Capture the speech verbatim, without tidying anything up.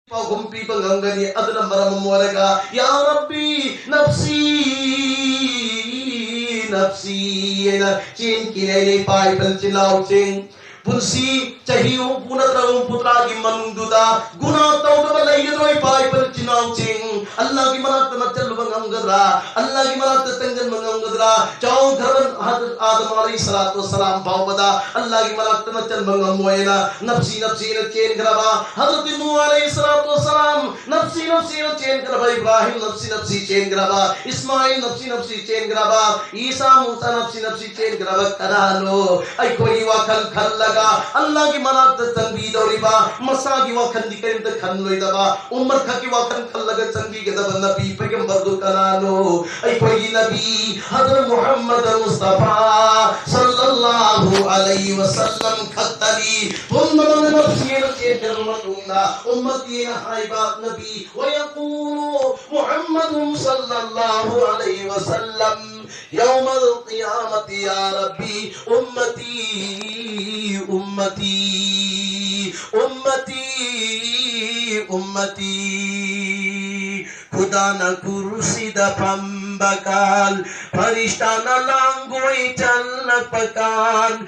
ꯄꯥꯎꯈꯨꯝ ꯄꯤꯕ ꯉꯝꯒꯅꯤ꯫ ꯑꯗꯨꯅ ꯃꯔꯝ ꯑꯃ ꯑꯣꯏꯔꯒ, "ꯌꯥ ꯔꯕꯤ, ꯅꯐꯁꯤ, ꯅꯐꯁꯤ" ꯍꯥꯏꯅ ꯆꯦꯟꯈꯤꯅꯦ ꯑꯩꯅ ꯏꯄꯥ ꯏꯄꯟ ꯏꯆꯤꯟ ꯏꯅꯥꯎꯁꯤꯡ꯫ ꯄꯨꯟꯁꯤ ꯆꯍꯤ ꯍꯨꯝꯐꯨ ꯅꯠꯇ꯭ꯔꯒ ꯍꯨꯝꯐꯨꯇꯔꯥꯒꯤ ꯃꯅꯨꯡꯗꯨꯗ ꯒꯨꯅꯥ ꯇꯧꯗꯕ ꯂꯩꯒꯗ꯭ꯔꯣ ꯏꯄꯥ ꯏꯄꯟ ꯏꯆꯤꯟ ꯏꯅꯥꯎꯁꯤꯡ? ꯑꯜꯂꯥꯍꯒꯤ ꯃꯅꯥꯛꯇ ꯅꯠꯆꯜꯂꯨꯕ ꯉꯝꯒꯗ꯭ꯔꯥ? ꯑꯜꯂꯥꯍꯒꯤ ꯃꯅꯥꯛꯇ ꯆꯪꯁꯤꯟꯕ ꯉꯝꯒꯗ꯭ꯔꯥ? ꯆꯥꯎꯈ꯭ꯔꯕ ꯍꯖꯔꯠ ꯑꯥꯗꯝ ꯑꯂꯩꯍꯤ ꯁꯂꯥꯇꯨ ꯋꯁꯁꯂꯥꯝ ꯐꯥꯎꯕꯗ ꯑꯜꯂꯥꯍꯒꯤ ꯃꯅꯥꯛꯇ ꯅꯠꯆꯟꯕ ꯉꯝꯃꯣꯏꯅ ꯅꯐꯁꯤ ꯅꯐꯁꯤꯅ ꯆꯦꯟꯈ꯭ꯔꯕ ꯍꯖꯔꯠ ꯅꯨꯍ ꯑꯂꯩꯍꯤ ꯁꯂꯥꯇꯨ ꯋꯁꯁꯂꯥꯝ, ꯅꯐꯁꯤ ꯅꯐꯁꯤꯅ ꯆꯦꯟꯈ꯭ꯔꯕ ꯏꯕ꯭ꯔꯥꯍꯤꯝ, ꯅꯐꯁꯤ ꯅꯐꯁꯤ ꯆꯦꯟꯈ꯭ꯔꯕ ꯏꯁꯃꯥꯏꯜ, ꯅꯐꯁꯤ ꯅꯐꯁꯤ ꯆꯦꯟꯈ꯭ꯔꯕ ꯏꯁꯥ ꯃꯨꯁꯥ, ꯅꯐꯁꯤ ꯅꯐꯁꯤ ꯆꯦꯟꯈ꯭ꯔꯕ ꯀꯅꯥꯅꯣ? ꯑꯩꯈꯣꯏꯒꯤ ꯋꯥꯈꯜ ꯈꯜꯂꯒ ꯑꯜꯂꯥꯍꯒꯤ ꯃꯅꯥꯛꯇ ꯆꯪꯕꯤꯗꯧꯔꯤꯕ, ꯃꯁꯥꯒꯤ ꯋꯥꯈꯜꯗꯤ ꯀꯔꯤꯝꯇ ꯈꯜꯂꯣꯏꯗꯕ, ꯎꯝꯃꯠ ꯈꯛꯀꯤ ꯋꯥꯈꯜ ꯈꯜꯂꯒ ꯆꯪꯕꯤꯒꯗꯕ ꯅꯕꯤ ꯄꯩꯒꯝꯕꯔꯗꯨ ꯀꯅꯥꯅꯣ? ꯑꯩꯈꯣꯏꯒꯤ ꯅꯕꯤ ꯍꯖꯔꯠ ꯃꯨꯍꯝꯃꯗ ꯃꯨꯁꯇꯐꯥ ꯁꯜꯂꯜꯂꯥꯍꯨ ꯑꯂꯩꯍꯤ ꯋꯁꯜꯂꯝ ꯈꯛꯇꯅꯤ꯫ ꯄꯨꯝꯅꯃꯛꯅ ꯅꯐꯁꯤꯅ ꯆꯦꯟꯈ꯭ꯔꯕ ꯃꯇꯨꯡꯗ ꯎꯝꯃꯇꯤꯅ ꯍꯥꯏꯕ ꯅꯕꯤ, ويقول محمد صلى الله عليه وسلم يوم القيامة يا ربي أمتي أمتي أمتي أمتي. ꯈꯨꯗꯥꯅ ꯀꯨꯔꯁꯤꯗ ꯐꯝꯕ ꯀꯥꯟ, ꯐꯔꯤꯁꯇꯥꯅ ꯂꯥꯡꯒꯣꯏ ꯆꯜꯂꯛꯄ ꯀꯥꯟ,